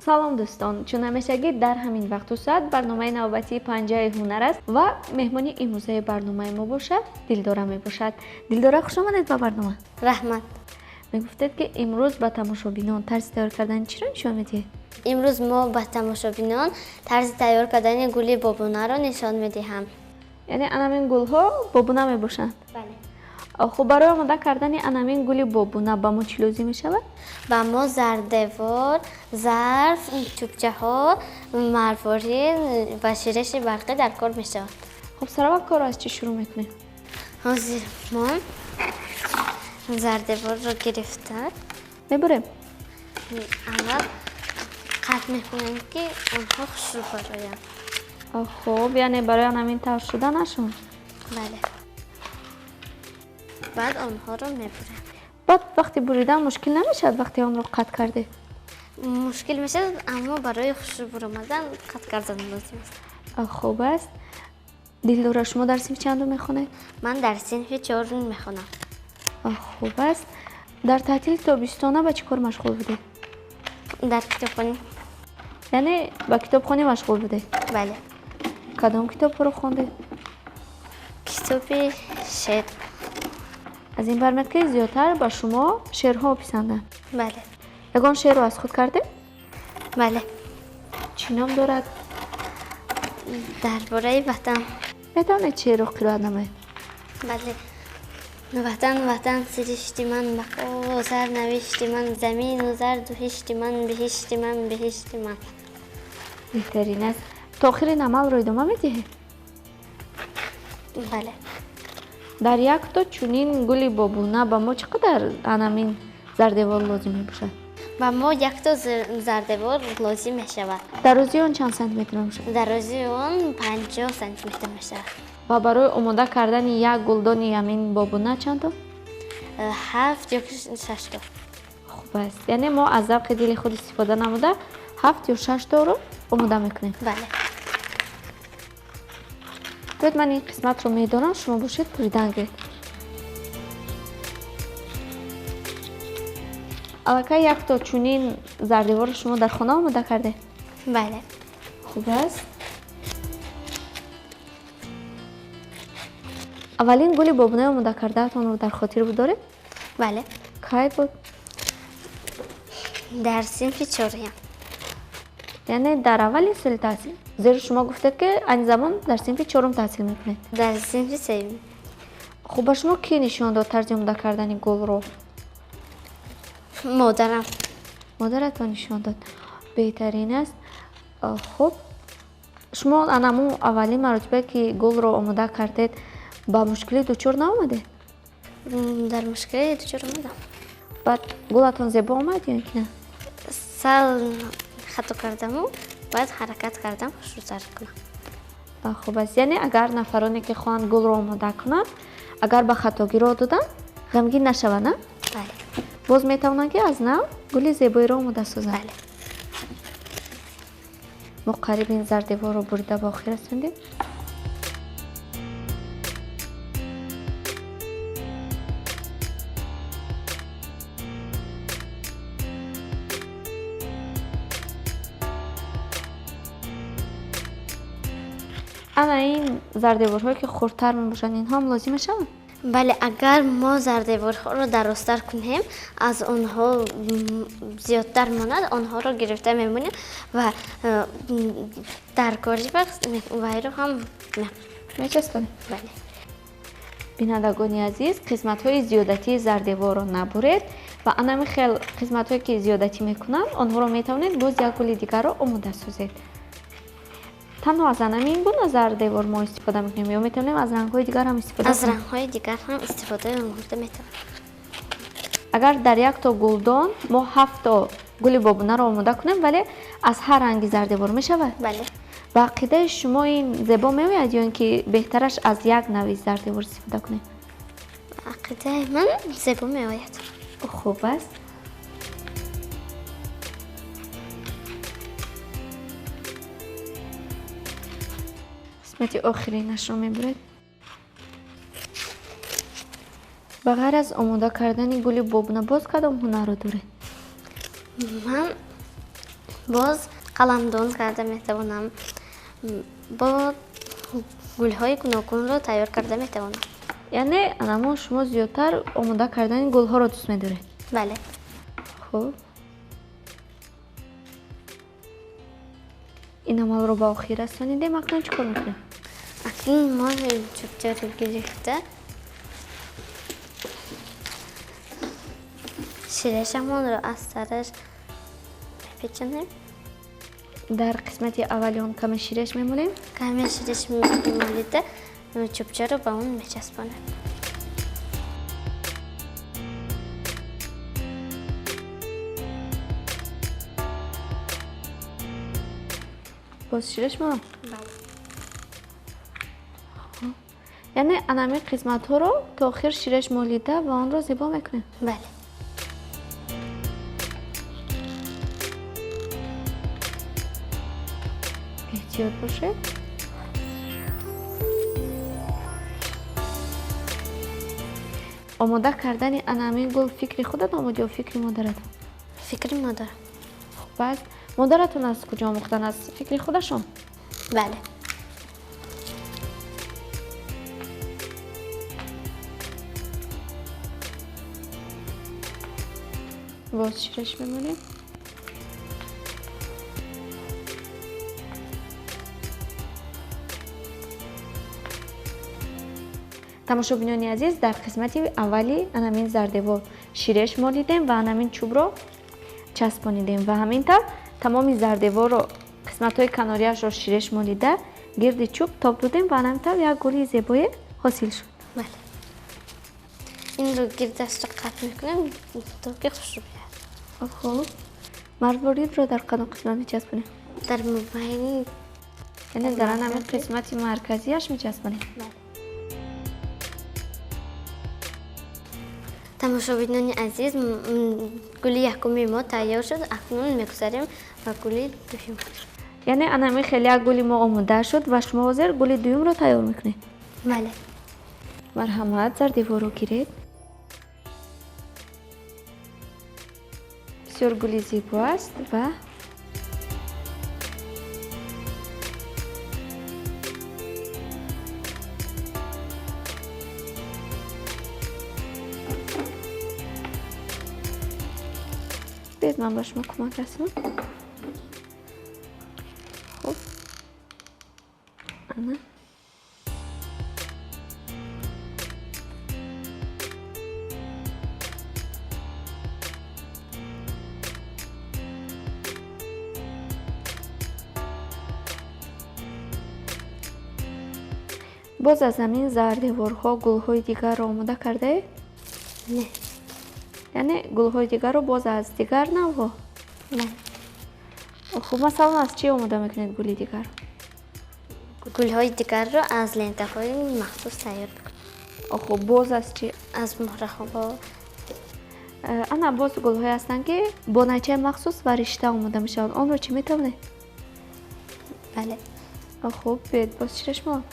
Салом дӯстон, чун ҳамешагӣ дар ҳамин вақту соат барномаи навбатии Панҷаи ҳунар аст ва меҳмони имрӯзаи барномаи мо бошад Дилдора мебошад. Дилдора, хуш омадед ба барнома. Раҳмат. Мегуфтед, ки имрӯз ба тамошобинон тарзи тайёр кардани чиро нишон медиҳед? Имрӯз мо ба тамошобинон тарзи тайёр кардани гули бобунаро нишон медиҳам. Яъне анамин гулҳо бобуна мебошанд? Бале. Хуб, барои омода кардани анамин гули бобуна ба мо чӣ лозим мешавад? Ба мо зардевор, зарф, чӯбчаҳо, марворид ва ширеши барқӣ дар кор мешавад. Хуб, сараввал корро аз чӣ шурӯъ мекунем? Ҳозир мо зардеворро гирифта мебурем. Аввал қатъ мекунем, ки онҳо хушрӯ бароянд. Хуб, яъне барои анамин тавр шуданашон? Бале. Баъд онҳоро мебурем. Баъд вақти буридан мушкил намешавад, вақте онро қатъ кардед? Мушкил мешавад, аммо барои хушрӯ буромадан қатъ кардан лозим аст. Хуб аст. Дилдора, шумо дар синфи чандум мехонед? Ман дар синфи чорум мехонам. Хуб аст. Дар таътили тобистона ба чӣ кор машғул будед? Дар китобхонӣ. Яъне ба китобхонӣ машғул будед? Бале. Кадом китобҳоро хондед? Китоби шеър. Аз ин бармеяд, ки зиёдтар ба шумо шеърҳо писанданд? Бале. Ягон шеърро аз худ кардед? Бале. Чӣ ном дорад? Дар бораи ватан. Метавонед шеърро қироат намоед? Бале. Ватан, ватан, сиришти ман, бақо сарнавишти ман, замину зарду ҳишти ман, биҳишти ман, биҳишти ман. Беҳтарин аст. То охири ин амалро идома медиҳед? Бале. Дар якто чунин гули бобуна ба мо чӣ қадар анамин зардевор лозим мебошад? Ба мо якто зардевор лозим мешавад. Дарозии он чанд сантиметр мебошад? Дарозии он 50 сантиметр мешавад. Ва барои омода кардани як гулдони ҳамин бобуна чанд то? 7 ё 6 то. Хуб аст. Яъне мо аз завқи дили худ истифода намуда 7 ё 6 торо омода мекунем. Бале. Бояд ман ин қисматро медонам, шумо бошед буридан гиред. Аллакай якто чунин зардеворро шумо дар хона омода кардед? Бале. Хуб аст. Аввалин гули бобунаи омода кардаатонро дар хотир доред? Бале. Кай буд? Дар синфи чорум. Яъне дар аввали соли таҳсил? Зеро шумо гуфтед, ки айни замон дар синфи чорум таҳсил мекунед. Дар синфи сеюм. Хуб, ба шумо кӣ нишон дод тарзи омода кардани гулро? Модарам. Модаратон нишон дод. Беҳтарин аст. Хуб, шумо анамун аввалин маротиба, ки гулро омода кардед, ба мушкилӣ дучор наомадед? Дар мушкилӣ дучор омадам. Баъд гулатон зебо омад ё ин ки на? Сал хато кардаму баъд ҳаракат кардам хушрӯтар кунам. Хуб аст. Яъне агар нафароне, ки хоҳанд гулро омода кунанд, агар ба хатогӣ роҳ доданд, ғамгин нашаванд, на? Бале. Боз метавонанд, ки аз нав гули зебоиро омода созанд. Бале. Мо қариб ин зардеворро бурида ба охир расондем. Ана ин зардеворҳое, ки хурдтар мебошанд, инҳо ҳам лозим мешаванд? Бале, агар мо зардеворҳоро дарозтар кунем, аз онҳо зиёдтар монад, онҳоро гирифта мемонем ва дар кори вақт вайро ҳам мечаспонем. Бале. Бинандагони азиз, қисматҳои зиёдатии зардеворро набуред ва анами хел қисматҳое, ки зиёдатӣ мекунанд, онҳоро метавонед боз як гули дигарро омода созед. Танҳо аз анамин гуна зардевор мо истифода мекунем ё метавонем аз рангҳои дигар ҳам истифода Аз кунем? рангҳои дигар ҳам истифода бурда метавонем. Агар дар якто гулдон мо 7 то гули бобунаро омода кунем, вале аз ҳар ранги зардевор мешавад? Бале. Ба ақидаи шумо ин зебо меояд ё ин ки беҳтараш аз як нави зардевор истифода кунем? Ақидаи ман зебо меояд. Хуб аст. Қисмати охиринашро мебуред. Ба ғайр аз омода кардани гули бобуна боз кадом ҳунарро доред? Ман Боз қаламдон карда метавонам. Бо гулҳои гуногунро тайёр карда метавонам. Яъне анамон шумо зиёдтар омода кардани гулҳоро дӯст медоред? Бале. Хуб. Ин амалро ба охир расонидем, акнун чӣ кор мекунем? Акнун мо чӯбчаро гирифта ширешамонро аз сараш мепечонем. Дар қисмати аввали он каме ширеш мемолем? Каме ширеш мемолида чӯбчаро ба он мечаспонем. Боз ширеш молам? Бале. Яъне анами қисматҳоро то охир ширеш молида ва онро зебо мекунем? Бале. Эҳтиёт бошед. Омода кардани анамин гул фикри худат омад ё фикри модаратон? Фикри модарам. Хуб аст. Модаратон аз куҷо омӯхтан? Аз фикри худашон? Бале. Боз ширеш мемонем. Тамошобинони азиз, дар қисмати аввали анамин зардевор ширеш молидем ва анамин чӯбро часпонидем ва ҳамин тавр тамоми зардеворро қисматҳои канорияшро ширеш молида гирди чӯб тоб додем ва анамин тавр як гули зебое ҳосил шуд. Бале. Инро гирдашро қатъ мекунем то ки хушрӯ биёяд. Хуб. Марворидро дар кадом қисмат мечаспонем? Дар мобайни, яъне дар анамин қисмати марказияш мечаспонем? Бале. Тамошобинони азиз, гули якуми мо тайёр шуд. Акнун мегузарем ба гули дуюм. Яъне анами хеле як гули мо омода шуд ва шумо ҳозир гули дуюмро тайёр мекунед? Бале. Марҳамат, зардеворро гиред. Бисёр гули зебо аст ва биёед ман ба шумо кӯмак расонам. Хуб. Ана. Боз аз ҳамин зардеворҳо гулҳои дигарро омода кардаед? Не. Яъне гулҳои дигарро боз аз дигар навъҳо? Не. Хуб, масалан аз чӣ омода мекунед гули дигарро? Гулҳои дигарро аз лентаҳои махсус тайёр мекунем. Хуб, боз аз чӣ? Аз муҳраҳо. Ана боз гулҳое ҳастанд ки бо найчаи махсус ва ришта омода мешаванд. Онро чӣ метавонед? Бале. Хуб, биёед боз чиреш молам.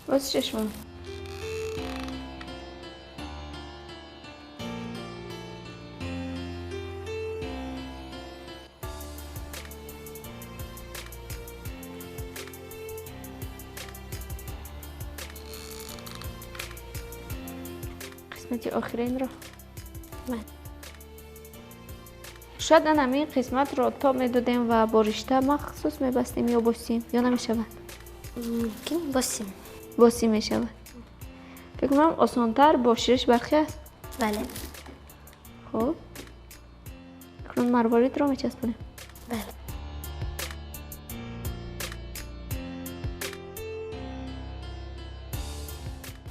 Боз чиреш молам. Қисмати охиринро. Шояд ан ҳамин қисматро тоб медодем ва бо ришта махсус мебастем ё бо сим, ё намешавад? Мумкин бо сим. Бо сим мешавад. Фикр мекунам осонтар бо шириш бархӣ аст? Бале. Хуб. Акнун марворидро мечаспонем. Бале.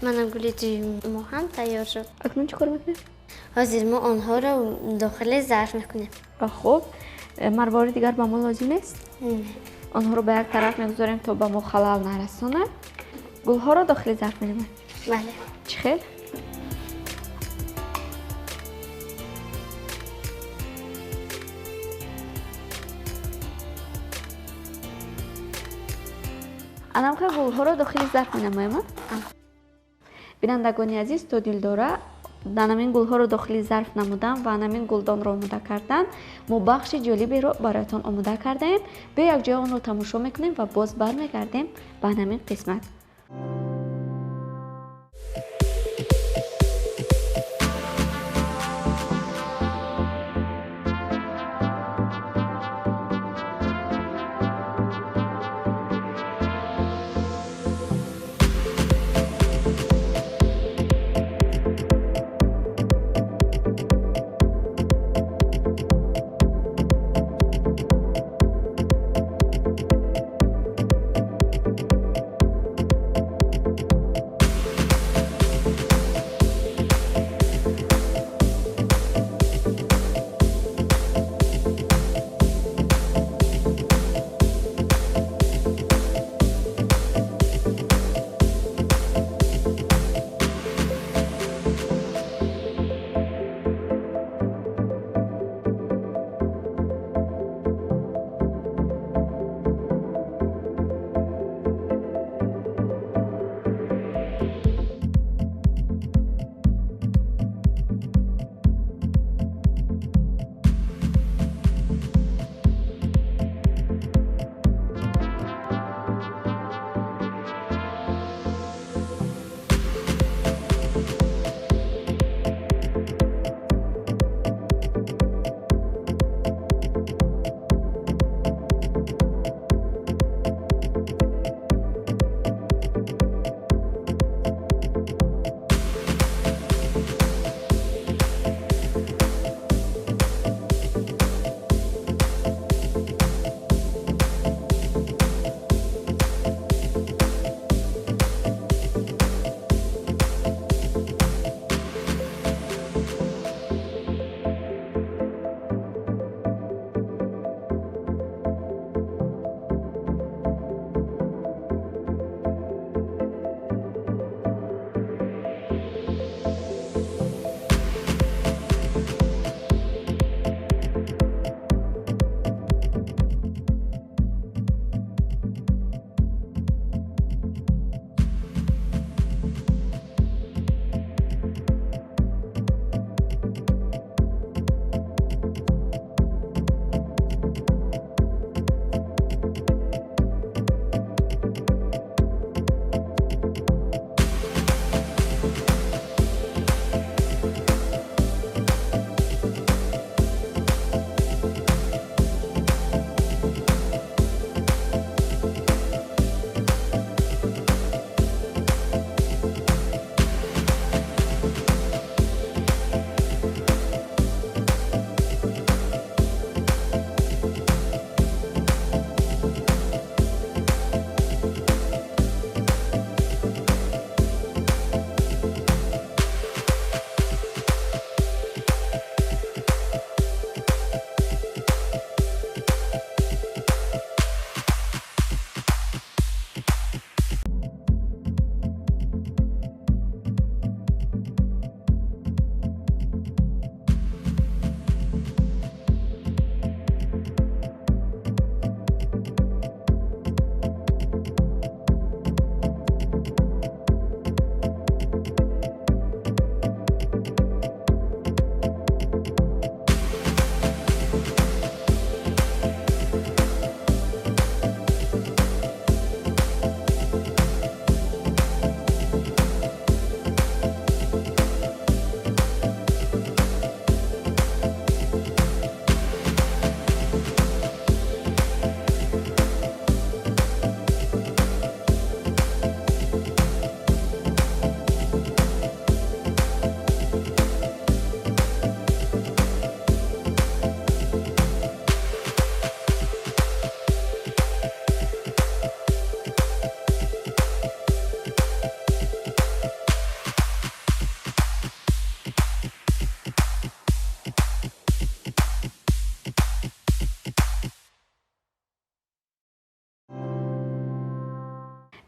Мана гули дуюми мо ҳам тайёр шуд. Акнун чӣ кор мекунем? Ҳозир мо онҳоро дохили зарф мекунем. Хуб, марворид дигар ба мо лозим нест? Не. Онҳоро ба як тараф мегузорем то ба мо халал нарасонад. Гулҳоро дохили зарф менамоем? Бале. Чӣ хел? Анамха гулҳоро дохили зарф менамоем. Бинандагони азиз, то Дилдора анамин гулҳоро дохили зарф намудан ва анамин гулдонро омода кардан, мо бахши ҷолиберо бароятон омода кардаем. Биё якҷоя онро тамошо мекунем ва боз бармегардем ба анамин қисмат.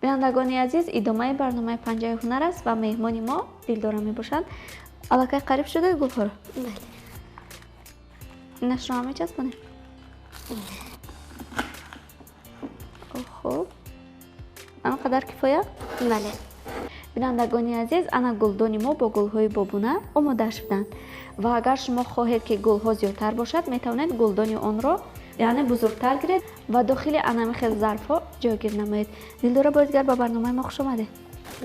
Бинандагони азиз, идомаи барномаи панҷаи ҳунар аст ва меҳмони мо Дилдора мебошанд. Аллакай қариб шуда гулҳоро? Бале. Инашро ҳам мечаспонем? Хуб. Ҳамин қадар кифоя? Бале. Бинандагони азиз, ана гулдони мо бо гулҳои бобуна омода шуданд. Ва агар шумо хоҳед, ки гулҳо зиёдтар бошад, метавонед гулдони онро, яъне бузургтар гиред ва дохили анами хел зарфҳо ҷойгир намоед. Дилдора, бори дигар ба барномаи мо хуш омадед.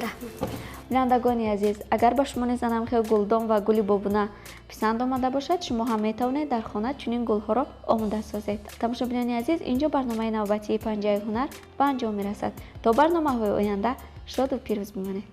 Раҳмат. Бинандагони азиз, агар ба шумо низ анами хел гулдон ва гули бобуна писанд омада бошад, шумо ҳам метавонед дар хона чунин гулҳоро омода созед. Тамошобинони азиз, инҷо барномаи навбатии Панҷаи ҳунар ба анҷом мерасад. То барномаҳои оянда шоду пирӯз бимонед.